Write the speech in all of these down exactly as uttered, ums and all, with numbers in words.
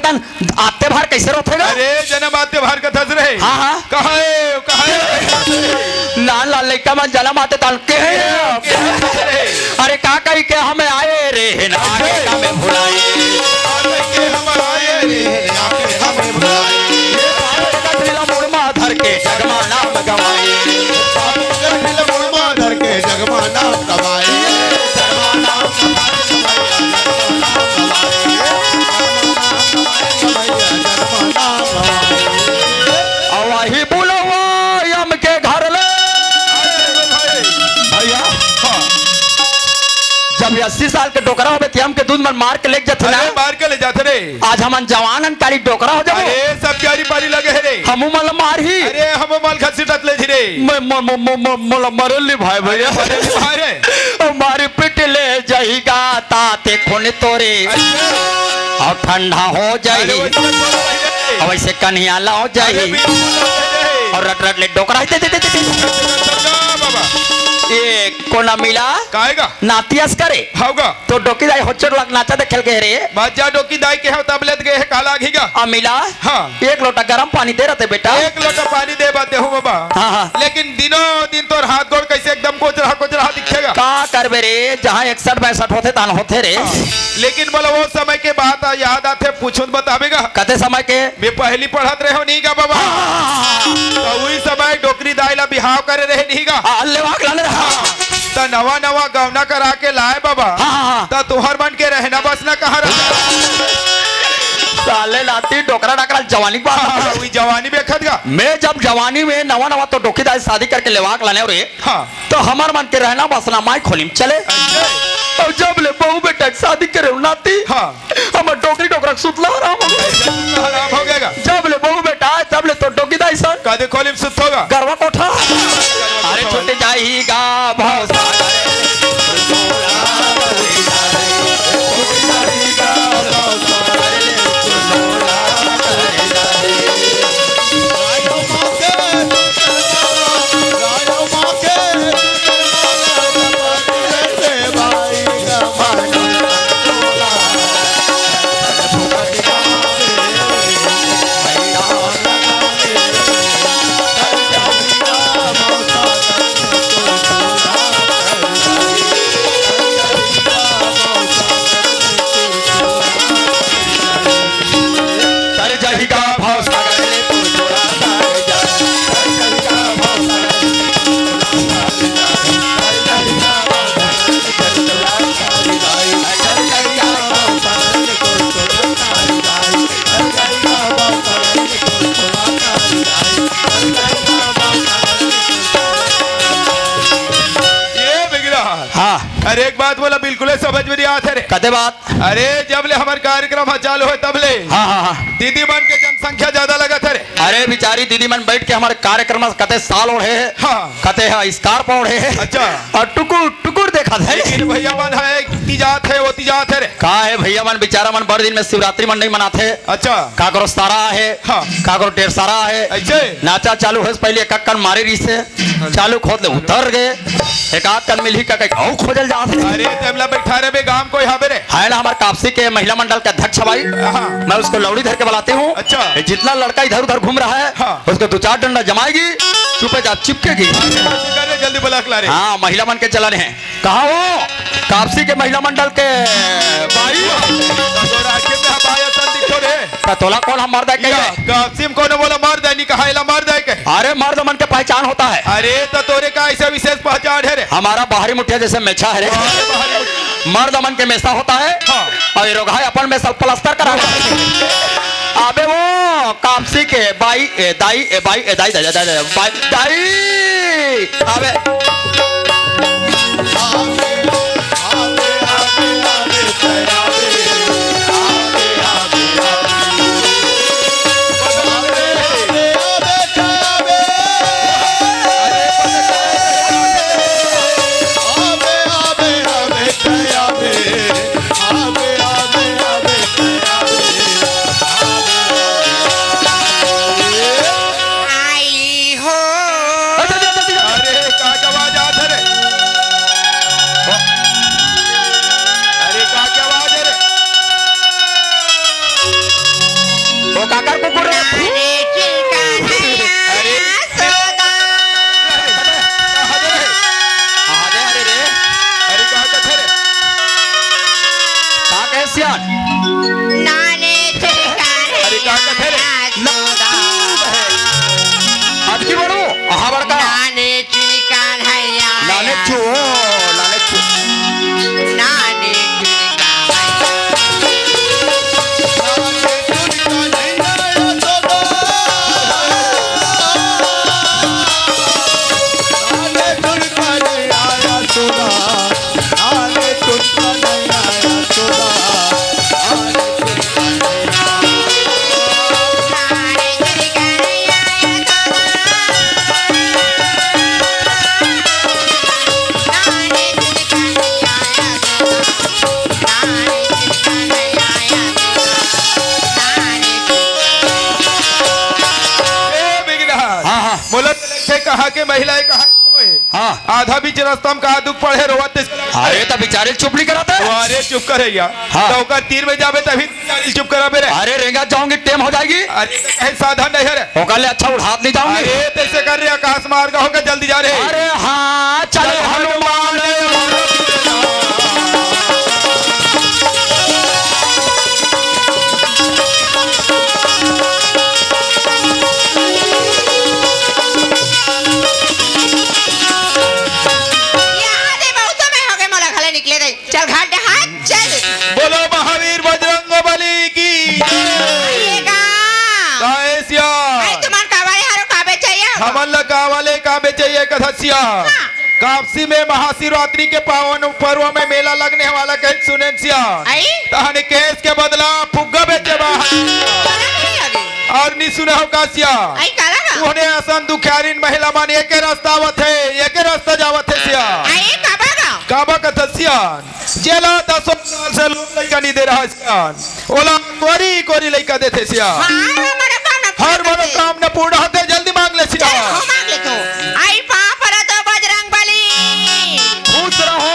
कन आते भार कैसे रोथे गा? अरे, जनम आते भार कथस रे। हाँ, हाँ। कहाँ हे, कहाँ हे? नान लान लइका मन जनम आते तान के हे। के हे रे? अरे, का कही के हमें आए रे, हे ना आगे का में भुलाई। का कही के हम आए रे, हे ना आगे का में भुलाई। ये पाँच टका थैला मुड़ मा धर के जगमा नाम गवाई। पाँच टका थैला मुड़ मा धर के जगमा नाम गवाई। जगमा नाम गवाई, गवाई, गवाई। अउ वही बुलवा यम के घर ले। भैया, हाँ। जब अस्सी साल के डोकरा होबे, त यम के दूध मन मार के लेके जाथे ना। अरे, मार के ले जाथे रे। आज हमन जवान अन काली डोकरा हो जाबो। अरे, सब क्यारी पारी लगे हे रे। हमू मन ल मारही। अरे, हमू मन घसीटत ले जी रे। मैं, मैं, मैं, मैं, मैं, मोला मरे ले भाई, भैया। अरे, मरे ले भाई रे। ओ मारी पीट ले जाही गा, ताते खून तोरे। अच्छा। अउ ठंडा हो जाही। अरे, वैसे बोल रही है। अउ वैसे कन्हिया ला हो जाही। अरे, बिल्कुल हो जाही। अउ रट रट ले डोकरा, दे, दे, दे, दे, दे। अच्छा, बाबा। ये कोना मिला? काहे गा? नातियस करे। हव गा। तो डोकी दाई होचर लग नाचा देखे ल गे रे। बाजा डोकी दाई के हव तब ले त गे हे, का लागही गा? अमिला। हाँ। एक लोटा गरम पानी दे रहते बेटा। एक लोटा पानी दे बाते हूँ बाबा। हाँ, हाँ। लेकिन दिनों दिन तोर हाथ गोड़ कैसे एकदम कोचरहा कोचरहा दिखेगा। का करबे रे, जहाँ इकसठ बासठ होथे तहाँ होथे रे। हाँ। लेकिन बोला वो समय के बात आ, याद आथे, पूछूं त बताबे गा। कते समय के? मैं पहली पढ़त रहे हो नहीं गा बाबा। हाँ, हाँ, हाँ, हाँ। तो वही समय डोकरी दाई ला बिहाव करे रहे नहीं गा। हाँ, लेवाक लाने रहा। हाँ। त नवा नवा गौना करा के लाए बाबा। हाँ, हाँ, हाँ। त तुहर मन के रहना बसना कहाँ रहा? साले लाती डोकरा डाकरा जवानी के बात। हाँ, हाँ, वही जवानी बेखत गा। मैं जब जवानी में नवा नवा तो डोकी दाई शादी करके लेवाक लाने रे। हाँ। तो हमर मन के रहना बसना माई खोली में चले। अच्छा। अउ जब ले बहू बेटा के शादी करे हो नाती। हाँ। हमर डोकरी डोकरा के सुतला हराम हो गे। अच्छा, सुतला हराम हो गे गा। जब ले बहू बेटा आए, तब ले तो डोकी दाई सन। कादे खोली में सुत होगा। गरवा कोठा। अरे छूट जाही गा भौसा। ये बिगड़ा। हाँ। अरे एक बात बोला, बिल्कुल समझ में नहीं आत हे रे। कते बात? अरे जब ले हमर कार्यक्रम ह चालू हे तब ले हाँ, हाँ, हाँ। दीदी मन के जनसंख्या ज्यादा लगत हे रे। अरे बिचारी दीदी मन बैठ के हमर कार्यक्रम कते साल ओढ़े हे, हाँ। कते ह scarf ओढ़े हे। अच्छा। अउ टुकुर टुकुर देखत हे। लेकिन भैया मन ह एक ती जात हे, वो ती जात हे रे। का हे भैया मन बिचारा मन बड़ दिन में शिवरात्रि मन नहीं मनात हे। अच्छा। काकरो सारा हे, हाँ। काकरो डेढ़ सारा हे। ऐसे? नाचा चालू होय से पहले एक अक्कन मारे रहिस हे। चालू खोद ले उतर गे। एक आध कन मिलही का कहीं अउ खोजल जात हे। अरे, तेमला बैठा रे बे, गांव कोई हावे रे? है ना, हमारे कापसी के महिला मंडल के अध्यक्ष भाई। हाँ। मैं उसको लौड़ी धर के बुलाती हूँ। अच्छा। ये जितना लड़का इधर उधर घूम रहा है, हाँ। उसको दो चार डंडा जमाएगी, चुपे चाप चिपकेगी। अरे, जल्दी बुला के ला रे। हाँ, महिला मन के चलन हे। कहाँ हो? कापसी के महिला मंडल के बाई। तो राखे में हवाई असन दिखो रे। त तोला कोन ह मर्द हे कहे? या, कापसी में कोनो बोला मर्द हे, नहीं कहा एला मर्द हे कहे। अरे मर्द मन के पहचान होता है। अरे त तोरे का ऐसा विशेष पहचान हे रे? हमारा बाहरी मुठिया जैसे मेछा हे रे। अरे बाहरी मुठिया। मर्द मन के मेसा होता है। हाँ। अउ ये रोगहा अपन मेसा ल प्लास्टर करा। अबे वो कापसी के बाई, ए दाई, ए बाई, ए दाई, दाई, दाई, दाई, बाई, दाई। अबे। आई हो। के महिला एक हाथ में होए। हाँ। आधा बीच रास्ता में का दुख पड़े, रोवत ते अरे, त बिचारी ल चुप नहीं करत हे। अरे, चुप कर यार। हाँ। त ओकर तीर में जाबे, तभी बिचारी ल चुप कराबे रे। अरे, रेंगत जाऊंगी, टेम हो जाएगी। अरे, त कहीं साधन नहीं हे रे। ओकर ले अच्छा उड़ात नहीं जाऊंगी। अरे, तैसे कर रे, आकाश मार्ग होके जल्दी जा रे। अरे, हाँ, चले हनुमान। यहाँ दे, बहुत समय हो गए, मोला घले निकले दे। चल घाट डहार, चल। बोलो महावीर बजरंग बली की। आइएगा। काहे सिया? अरे तुमन कावाले हारो का बेचइया हो? हमन ला कावाले का बेचइया कथस सिया? हाँ। कापसी में महाशिवरात्रि के पावन पर्व में मेला लगने वाला कहिन सुनेन सिया। आई? तहने केस के बदला फुग्गा बेचे बा। बड़ा नहीं लगे। अउ नी सुने हो का सिया? आई काला ना? उहने असन दुखियारिन महिला मन एके रास्ता आवत हे, एके रास्ता जावत हे सिया। आई काबा का? काबा कथस सिया? जेला दसों साल से लोग लइका नी दे रहा सियान, ओला कोरी कोरी लइका देथे सियान। हाँ, हर मनोकामना पूर्ण हर करथे। मनोकामना पूर्ण होथे, जल्दी मांग ले सियान। चल, हो मांग ले तो। आई पाँव परत हो बजरंग बली। खुश रहो,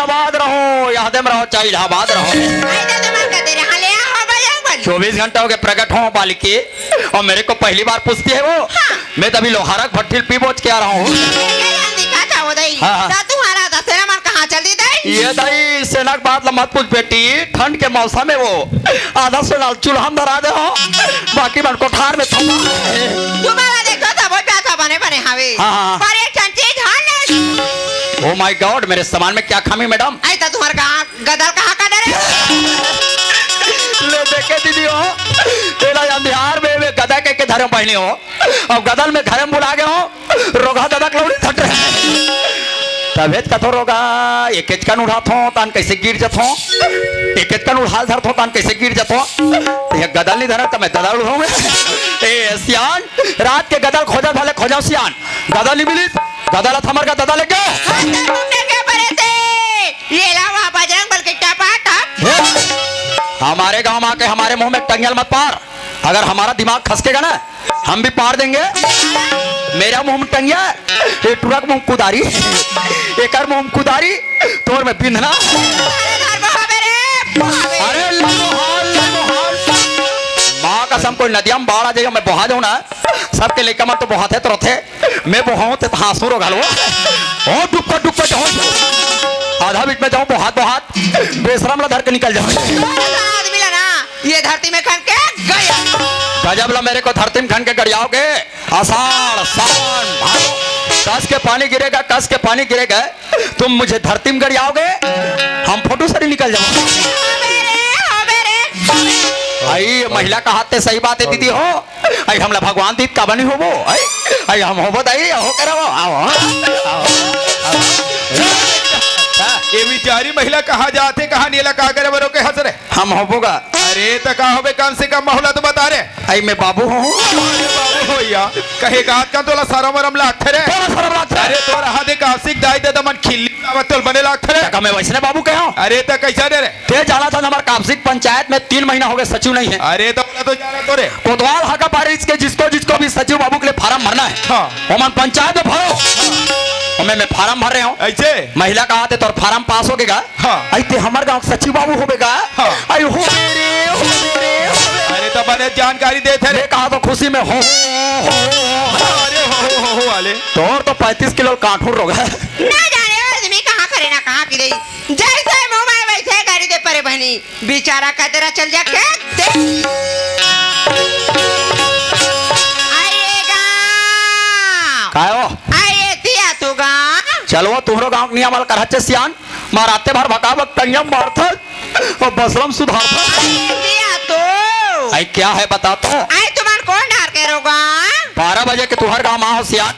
आबाद रहो, यादे में रहो, चाहे इलाहाबाद रहो। आई दादा मांग कर दे रहा, ले आओ बजरंग बली। चौबीस घंटा हो गए प्रकट हो बालिके, और मेरे को पहली बार पूछती है वो। हाँ। मैं तो अभी लोहारा के भट्ठी ल पी बोच के आ रहा हूँ। ये क्या ध्यान दिखा था वो दई? हाँ, हाँ। ता तुम्हारा दसेरा मन कहाँ चल दी दई? ये दई, सेना के बात ला मत पूछ बेटी, ठंड के मौसम में वो आधा से लाल चूल्हा में धरा दे हो, बाकी मन कोठार में थमा। तुम्हारा देखो सब वो प्यासा बने बने हावे। हाँ, हाँ, हाँ। पर एक ठन चीज ध्यान नहीं। Oh my God, मेरे सामान में क्या खामी मैडम? ऐसा तुम्हारा कहाँ गदल कहाँ का डरे? ले देखे दीदी हो, तेरा अंधियार में, में गदा के, के धर्म बहनी हो, अब गदल में घर में बुला गए हो, रोगहा ददा के लौड़ी धट रहे। तभे त कथो रोगहा, एकेच कन उड़ाथो, तान कैसे गिर जथो, एकेच कन उड़ाल धरथो, तान कैसे गिर जथो। त ये गदल नहीं धरा, त मैं ददा उड़ाऊं। ए सियान, रात के गदल खोजा धाले खोजाओ सियान, गदल नहीं मिलिस, गदल हथ हमर का ददा लेके। हंसते घूमने के परे थे, ये लावा बजरंग बल के क्या पाठ है? हमारे गांव में आके हमारे मुंह में टंगियल मत पार, अगर हमारा दिमाग खसकेगा ना, हम भी पार देंगे। मेरा मुंह में टंगिया, ये टुरक मुंह कुदारी, एकर मुंह में कुदारी, तोर में बिंधना। अरे धर बहावे रे, बहावे। अरे ले मोहाल, ले मोहाल। माँ कसम, कोई नदिया में बाढ़ आ जाएगा, मैं बहा जाऊँ ना, सबके लइका मन तो बहाथे तो रथे, मैं बहाऊँ ते तो हाँसू रो घालू। ओ डुबका डुबका जाऊँ, आधा बीच में जाऊँ बहात बहात, बेसरम ला धर के निकल जाऊँ। बड़ा आदमी ला ना, ये धरती में खन के गया। गजब ला मेरे को धरती में खन के गड़ियाओगे। आषाढ़, सावन, भादो, कस के पानी गिरेगा, कस के पानी गिरेगा, तुम मुझे धरती में गड़ियाओगे, हम फोटो से निकल जाओगे। अबे रे, अबे रे। आई ये महिला का हाथ ते सही बात है दीदी हो। आई हमला भगवान दीत का बनी होबो। आई, आई हम होबो दाई, हो करे वो, आओ, आओ, आओ। ये बेचारी महिला कहाँ जाथे, कहाँ नेला का करे बरो के हंस रे। हम होबो गा। अरे त का होबे, कम से कम मोला तो बता रे। आई मैं बाबू हूँ। अरे बाबू हो या, कहे गात का तोला सरम वरम लागथे रे। तोला सरम लागथे। अरे तोर हाथे कापसी के दाई ददा मन खिल्ली आवत तोल बने लागथे रे। त का मैं वैसने बाबू कहे हूँ? अरे त कैसा दे रे? ते जाना था हमार कापसी के पंचायत में तीन महीना हो गए सचिव नहीं है। अरे त ओला तो जाना तो रे। कोतवाल हाका पारिस के जिसको जिसको भी सचिव बाबू के लिए फार्म भरना है। हाँ। ओमन पंचायत में भरो। ओमे मैं फार्म भर रहे हूँ। ऐसे? महिला कहा थे तोर फार्म पास हो गएगा। हाँ। आई ते हमर गांव के सचिव बाबू होबे गा। हाँ। आई होबे रे, होबे रे, होबे। अरे त बने जानकारी देथे रे। मैं कहा तो खुशी में हो, हो, हो। अरे हो, हो, हो, हो वाले। तोर तो पैंतीस किलो काठूर रोग है। ना जाने वो आदमी कहाँ करे ना कहाँ की रही। जैसे मुंह में वैसे गाड़ी दे परे बहनी। बेचारा का तेरा चल जा के दे। आइएगा। काय हो? आइए तिया तू गा। चलो तुम्हरो गांव के नियम वाला करहचे सियान। मार आते भर भकावत टंगिया मारथस अउ बसरम सुधारथस। अरे दिया तो। आई क्या है बता तो। आई तुमन कोन डहर के रोगा? बारह बजे के तुहर गांव मा हो सियान।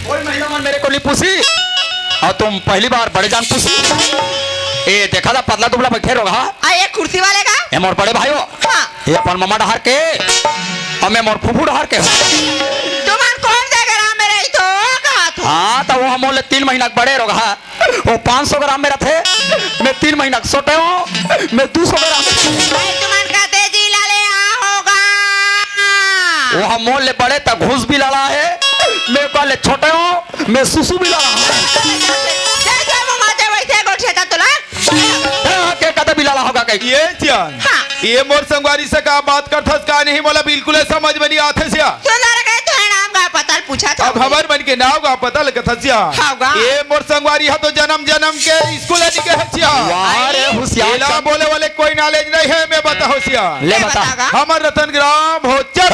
कोई महिला मन मेरे को नहीं पूछी। अउ तुम पहली बार बड़े जान पूछी। ए देखा था पतला दुबला बैठे रोगा। आई एक कुर्सी वाले का? ए मोर बड़े भाई हो। हाँ। ए अपन ममा डहर के। अउ मैं मोर फूफू डहर के। तुमन कोन दे गरा मेरे ही तो कहा तू। हाँ तो वो हम बोले तीन महीना के बड़े रोगा। वो पाँच सौ ग्राम में रथे, मैं तीन महीना के सोटे हो, मैं दू सौ ग्राम। भाई तुमन का तेजी लाले आ होगा। वो हम मोल ले बड़े त घूस भी लड़ा है, मैं काले छोटे हो, मैं सुसु बिलाला हूँ। जैसे मुँह माते वैसे गोठिया था तोला। हाँ, के कदा बिलाला होगा कहीं? ये सियान। हाँ। ये मोर संगवारी से का बात करथस का नहीं, मोला बिल्कुल समझ में नहीं आथे सियान। सुंदर के तो है नाम का पता पूछा था। अब हमर मन के नाव का पता लगत हस सियान। हाँ गा। ये मोर संगवारी हा तो जन्म जन्म के स्कूल निके हस सियान। वाह रे, होशियार एला चंद। बोले वाले कोई knowledge नहीं है, मैं बताओ सियान। ले ले बता। बता गा। हमर रतन ग्राम हो चल।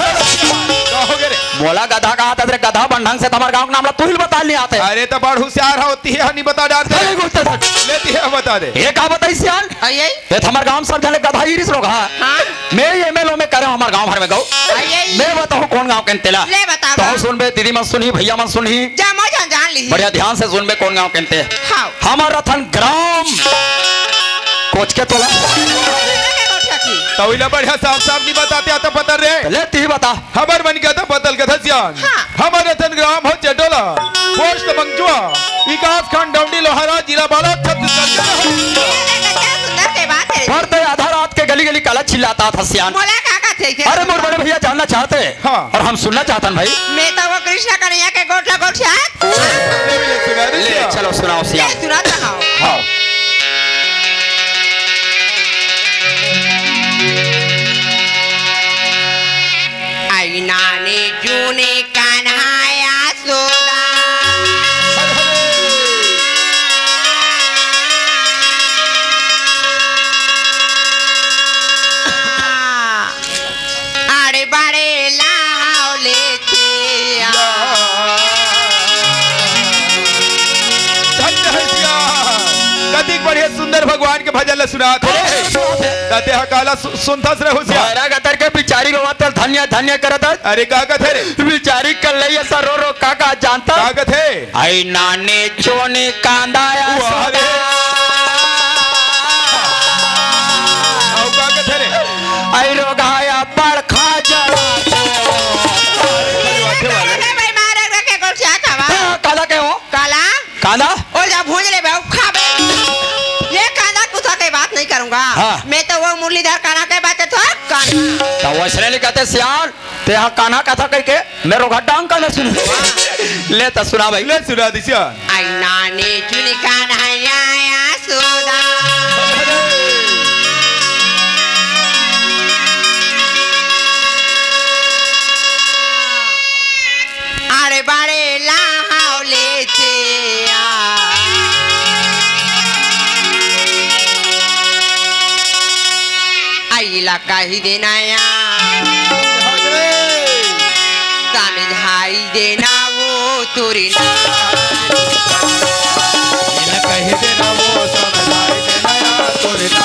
का हो गे रे? मोला गधा कहा था, तेरे गधा बन ढंग से तो हमर गाँव के नाम ला तू ही बता नहीं आते। अरे तो बड़ होशियार होती है, नहीं बता डालते। अरे गुस्सा था। लेती है, बता दे। ये का बताई सियान? आई, आई। ये तो हमर गाँव सब जाने गधा ही रिस रोगा। हाँ। मैं ये एमएलओ में करे हूँ हमर गाँव भर में गौ। आई, आई। मैं बताऊँ कौन गाँव के तेला। ले बता तो गा। सुन बे, दीदी मन सुनही, भैया मन सुनही। जा, मैं जान, जान ली। बढ़िया ध्यान से सुन बे, कौन गाँव के ते। हाँ। हमर रतन ग्राम। कोच के तोला। तौइला बढ़िया साफ साफ नहीं बताते आता पता रे। ले ती बता। हमर मन के तो बदल के धसियान। हाँ। हमर रतन ग्राम हो चटोला। पोस्ट मंगजुआ। विकास खंड डौंडी लोहारा, जिला बालोद, छत्तीसगढ़ के। ये देख, क्या सुंदर के बात है। पर ते आधा रात के गली गली काला चिल्लाता था सियान। मोला का का थे? अरे मोर बड़े भैया जानना चाहते हैं। हाँ। और हम सुनना चाहतन भाई। मैं तो वो कृष्णा कन्हैया के गोठला गोठिया। ले, ले, सुना दे ले, सियान। चलो सुनाओ सियान। ले, सुना तो हाँ। हाँ। आई नानी जूनी कन्हैया सोदा। आड़े बाड़े लाव लेथे आ। धन्य है सिया। कतिक बढ़िया सुंदर भगवान के भजन ल सुनात हे। कते ह काला सु-, सुनथस रहू सिया। भैरा गतर के बिचारी रोवत हे, धन्य धन्य करत हे। अरे का कथे रे? बिचारी कल्लैया सा रो रो का का जानता। का कथे? आई नानी चोनी कांदा या वाह रे। अउ का कथे रे? आई रोगाया बड़खा जला। अरे, अरे, अरे, भाई, मारे रखे गोठिया खावा। हाँ, काला के हो? काला? काला? ओ जा भूंज ले बे, खा बे। ये कांदा कुत्ता के बात नहीं करूंगा। हाँ। मैं तो वो मुरलीधर काना के बात है, तो काना। तो वैसने नहीं कहते सियान। ते हा कान्हा कथा कहिके मैं रोगहा डांग कान्हा सुन। ले त सुना भाई। ले सुना दिसिया। आई नानी चुनी कान्हा या सोदा। आड़े बाड़े लाव लेथे आ। अइला कहि देना या, समझाई देना वो तोरे ना। अइला कहि देना वो, समझाई देना या तोरे ना।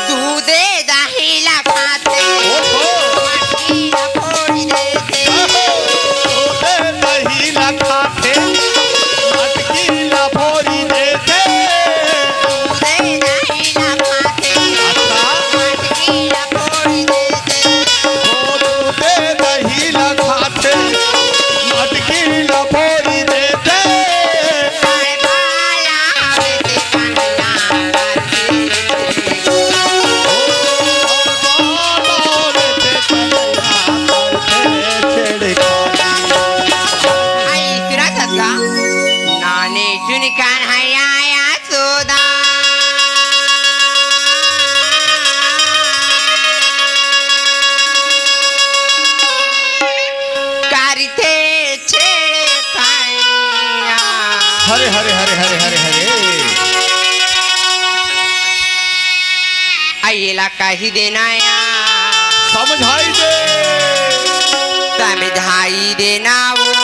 दूधे दही ला खाथे, ओहो। मटकी ला फोड़ी देथे। ओहो, दूधे दही ला खाथे, मटकी ला फोड़ी देथे। दूधे दही ला खाथे, अच्छा। मटकी ला फोड़ी देथे। ओ दूधे दही ला खाथे, मटकी ला फोड़ी देथे। आई, सुनत हस गा? नानी चुनी कान्हैया या सोदा। करिथे छेड़खानिया। हरे, हरे, हरे, हरे, हरे, हरे। अइला कहि देना या। समझाई दे। समझाई देना वो।